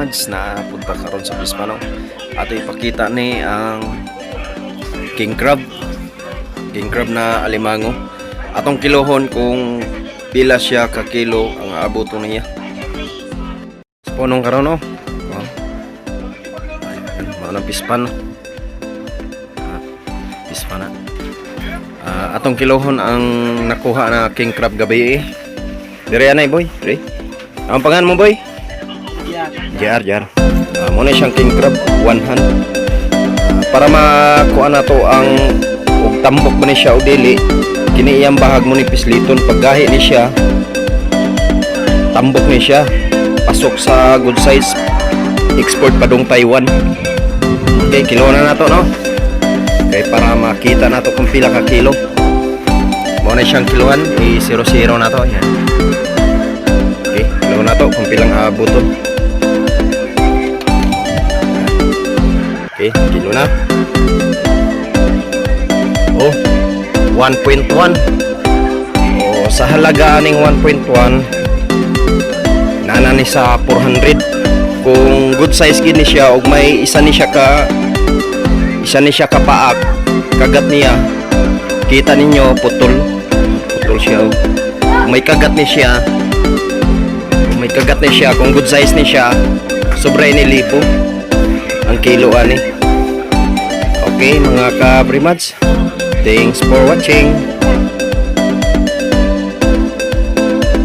Kabrimads, na punta karon sa Pispano. Ato ipakita ni ang king crab. King crab na alimango. Atong kilohon kung pila siya ka kilo ang abuto niya. Punong karon, oh. Oh. Ayan, mao nang pispan. Ah, pispan na. Ah, atong kilohon ang nakuha na king crab gabi eh. Dire anay, boy. Dire. Ang pangalan mo, boy? JR, JR. Mao na siyang king crab, one hand. Para makuha na to ang og tambok ba ni siya o dili, kini iyang bahag mo ni pisliton paggahi ni siya. Tambok ni siya. Pasok sa good size. Export padung Taiwan. Okay, kilo na nato, no? Okay, para makita nato kung pila ka kilo. Mao na siyang kilohan, i 0 0 na to. Yan. Okay, kilo na to kung pilang abuton. Okay, kilo na. Oh, 1.1. Oh, sa halaga aning 1.1 nana ni sa 400. Kung good size gid ni siya og may isa ni siya ka paak, kagat niya, kita ninyo, putol. Putol siya, oh. May kagat ni siya. May kagat ni siya, kung good size ni siya, sobra ni libo ang kilo ani. Okay, mga ka-primads. Thanks for watching.